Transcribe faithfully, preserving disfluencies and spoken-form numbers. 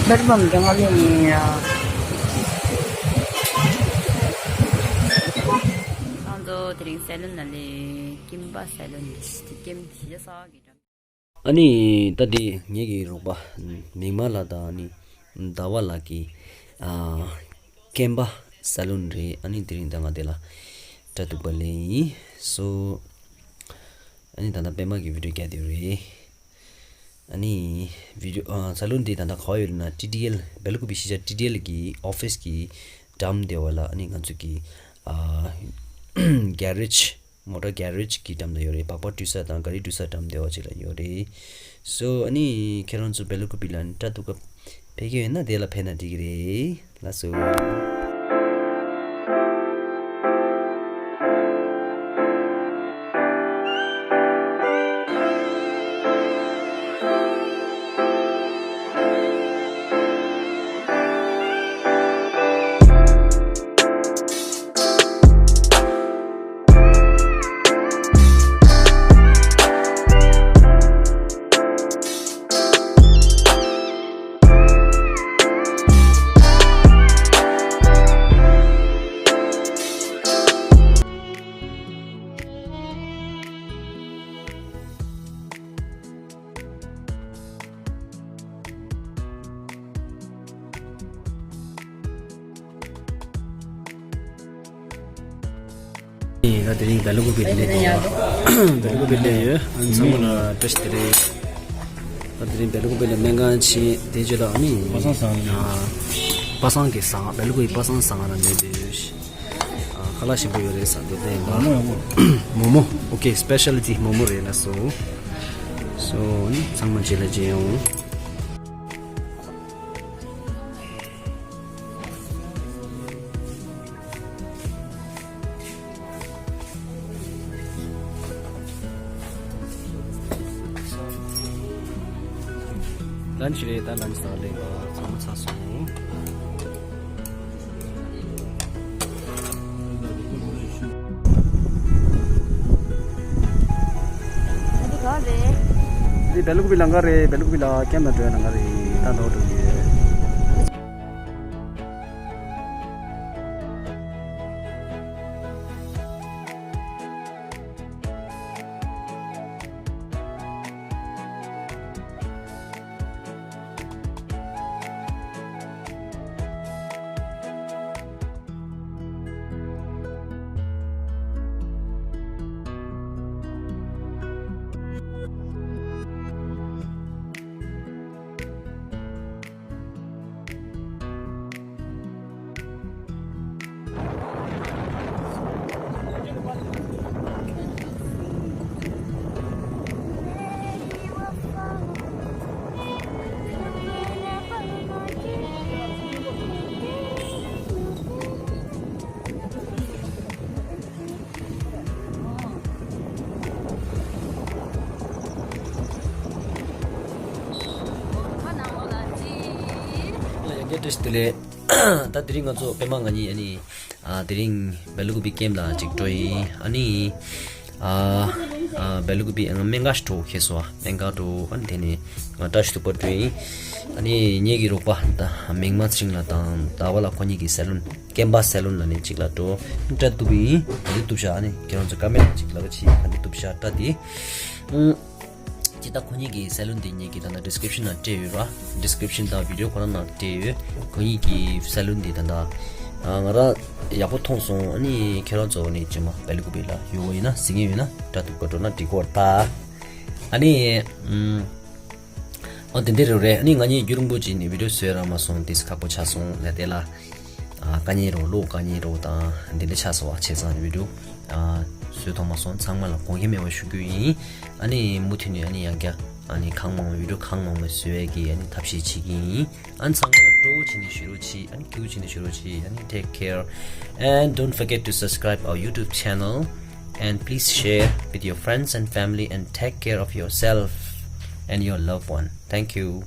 ལྷ་རི་བོ་མོ་གི་སྔོན་ལ་ཡིན་ཡ། ཁོང་ཚོ་དེ་རིང་སེ་ལོན་ནང་ལ་ཀེམ་པ་སེ་ལོན་གྱི་ཀེམ་གཞིས་ཆགས་ཀྱི་འགྲམ། ཨ་ནི་ད་དེ་ངེད་ཀྱི་རོགས་པ་མིག་དམར་ལགས་དང་ཨ་ནི་ཟླ་བ་ལགས་ཀྱིས་ཨ་ཀེམ་པ་སེ་ལོན་རེད། ཨ་ནི་དེ་རིང་ད་ང་དེ་ལ་སྐྲ་གཏུབ་པ་ལེན་ཡིན་སོ། ཨ་ནི་ད་ལྟ་པད་མ་གི་བི་ཌིའོ་རྒྱག་བསྡད་རེད། ཨ་ནི་བི་ཌིའོ་ཨ་སེ་ལོན་འདི་ད་ལྟ་ག་པར་ཡོད་ལབ་ན་ཊི་ཌི་ཨེལ་སྦེལ་ཀོབ་གཞིས་ཆགས་ཊི་ཌི་ཨེལ་གི་ཨོ་ཕི་སི་གི་འགྲམ་དེ་བ་ལ་ཨ་ནི་ང་ཚོ་གི་ཨ་གྷེ་རེཇ་མོ་ཊ་གྷེ་རེཇ་གི་འགྲམ་ལ་ཡོད་རེད། སྦག་སྦག་འདྲུད་ས་དང་ག་རི་འདྲུད་ས་འགྲམ་དེ་བ་ཅིག་ལ་ཡོད་རེད། སོ་ཨ་ནི་ཁྱེད་རང་ཚོ་སྦེལ་ཀོབ་ལ་ཨ་ནི་སྐྲ་གཏུབ་སྐབས་ཕེབས་ཀྱི་ཡོད་ན་དེ་ལ་ཕེབས་ན་འགྲིག་གི་རེད། ལགས་སོ། ད་དེ་རིང་སྦེལ་ཀོབ་ལ་སླེབས་ཡོད། སྦེལ་ཀོབ་ལ་སླེབས་ཡོད། ཨ་ནི་ཚང་མ་ལ་བཀྲ་ཤིས་བདེ་ལེགས། ད་དེ་རིང་སྦེལ་ཀོབ་ལ་སྨན་ཁང་ཕྱིན་དེ་བརྗོད་ད་ཨ་ནི་པ་སངས་ཟངས་ལ། ཨ་པ་སངས་ཀྱི་ཟངས་སྦེལ་ཀོབ་ཀྱི་པ་སངས་ཟངས་ལ་སླེབས་ཡོད། ཨ་ཁ་ལག་ཞིམ་པོ་ཡོད་རེད་ཟེར་འདུག་དེ་ཡིན་པ། མོག་མོག་མོག་མོག་ཨོ་ཁེ། སི་པེ་ཤལ་ཊི་མོག་མོག་རེད་ལགས་སོ། སོ་ཨ་ནི་ཚང་མ་མཇལ་ལ་མཇལ་ཡོང་། ལན་ཆི་རེད། ད་ལན་ཆི་ཟ་ལེ་ཚང་མ་ཚར་སོང་། འདི་སྦེལ་ཀོབ་ལམ་ཁ་རེད། སྦེལ་ཀོབ་ལམ་ཁ་རེད། ཀེམ་ལ་འགྲོ་ཡ་ལམ་ཁ་རེད། ད་ལོག་འགྲོ་གི་ཡོད། ཡ་གི་བཀྲ་ཤིས་བདེ་ལེགས། ད་དེ་རིང་ང་ཚོ་པད་མ་ང་གཉིས་ཨ་ནི་ཨ་དེ་རིང་སྦེལ་ཀོབ་ཀེམ་ལ་ཅིག་འགྲོ་ཡིན། ཨ་ནི་ཨ་ཨ་སྦེལ་ཀོབ་ཨ་སྨན་ཁང་ཞིག་འགྲོ་ཁེལ་སོང་། ཨ་སྨན་ཁང་འགྲོ། ཨ་ནི་དེ་ནས་ང་བཀྲ་ཤིས་ཐུག་པར་འགྲོ་ཡིན། ཨ་ནི་ངེད་ཀྱི་རོགས་པ་ད་མིག་དམར་ཚེ་རིང་ལགས་དང་ཟླ་བ་ལགས་ཁོ་གཉིས་ཀྱི་སེ་ལོན་ཀེམ་པ་སེ་ལོན་ལབ་ནས་ཅིག་ལ་འགྲོ། སྐྲ་གཏུབ་ཡིན། ག་འདྲ་གཏུབ་ཤག་ཨ་ནི་ཁྱེད་རང་ཚོ་ཀ་མེན་ཊི་ཅིག་ལབ་ཅིག་ག་འདྲ་གཏུབ་ཤག་སྐྲ་དེ། ཨུམ། ཅི་ད་ཁོ་གཉིས་ཀྱི་སེ་ལོན་དེ་ངེད་ཀྱི་ད་ལྟ་ཌི་སི་ཀི་རིབ་ཤན་ནང་སྤྲད་ཡོད་ར། ཌི་སི་ཀི་རིབ་ཤན་དང་བི་ཌིའོ་ཁོ་རང་ནང་སྤྲད་ཡོད། ཁོ་གཉིས་ཀྱི་སེ་ལོན་དེ་ད་ལྟ་ཨ་ང་རང་ཡག་པོ་མཐོང་སོང་། ཨ་ནི་ཁྱེད་རང་ཚོ་ནི་ཅི་མ་སྦེལ་ཀོབ་ལ་ཡོད་ཡིན་ན་གཟིགས་མཁན་ཡོད་ན་སྐྲ་གཏུབ་ག་འགྲོ་ན་འགྲིག་གི་རེད་ད། ཨ་ནི་ཨུམ། ཨོ་དེ་འདྲ་རེད་རེད། ཨ་ནི་ང་གཉིས་རྒྱུན་རིང་པོ་ཅིག་ནས་བི་ཌིའོ་བཟོས་རག་མ་སོང་། དེ་ཁག་པོ་ཆགས་སོང་ལ། དེ་ལ་ཨ་དཀའ་ངལ་རོ་ལོ་དཀའ་ངལ་རོ་དང་དེ་འདྲ་ཆགས་སོང་བ། བྱས་ཙང་བི་ཌིའོ་ཨ་བཟོས་ཐུབ་མ་སོང་། ཚང་མ་ལ་དགོངས་འགལ་མེད་པ་ཞུ་རྒྱུ་ཡིན། ཨ་ནི་མུ་མཐུད་ནས་ཨ་ནི་ཡང་བསྐྱར་ཨ་ནི་གང་མང་བི་ཌིའོ་གང་མང་བཟོ་ཡས་ཀྱི་ཨ་ནི་ཐབས་ཤེས་བྱེད་ཀྱི་ཡིན། ཨ་ནི་ཚང་མ་ལ་སྤྲོ་བོ་བྱས་ནས་བཞུགས་རོགས་གྱིས། ཨ་ནི་སྐྱིད་པོ་བྱས་ནས་བཞུགས་རོགས་གྱིས། ཨ་ནི་take care and don't forget to subscribe our YouTube channel and please share with your friends and family and take care of yourself and your loved one. Thank you.